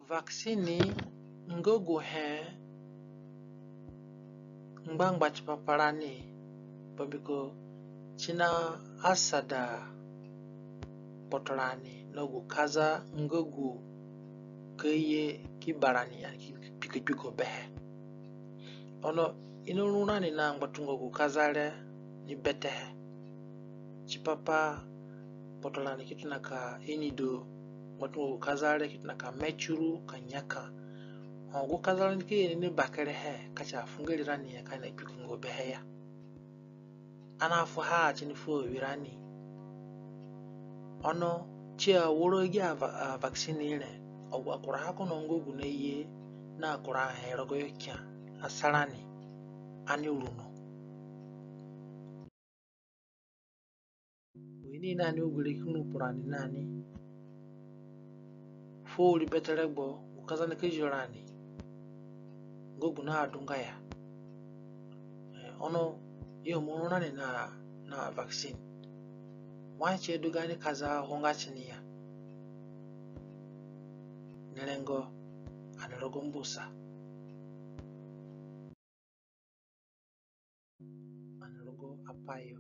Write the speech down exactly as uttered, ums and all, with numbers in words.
Vaccine nga gu he ngbangba tipa pa rani, bambiko si naasada kpotorani na gu kaza nga gu ka ye ki ba rani, ani ki kpikokpiko behe. Ono i naru rani na ngbatunga gu kaza re ni betehe. Tipa pa kpotorani ki tona ka ini du ngbatunga gu kaza re, ki tona ka metiru ka nyaka. Ho gu kaza re nika ye ni ni bakerehe, ka si afu ngeri rani ya ka ani kpikonga behe ya. Ani afuha ti ni fu awirani. Ono ti aworo agi a vaccine re, agu akuraha kono nga gu naye na akuraha he rogoyo kia, asa rani, ani ru no. Gu ini nani ugure ki ru kpurani nani. Fu wiri bete regbo, gu kaza nika zio rani nga gu naadunga ya. Ono i aima ru rani na, na vaccine. Wai si adu gaani kaza ho nga tini ya? Ni rengo ani rogo mbusa. Ani rogo apai yo.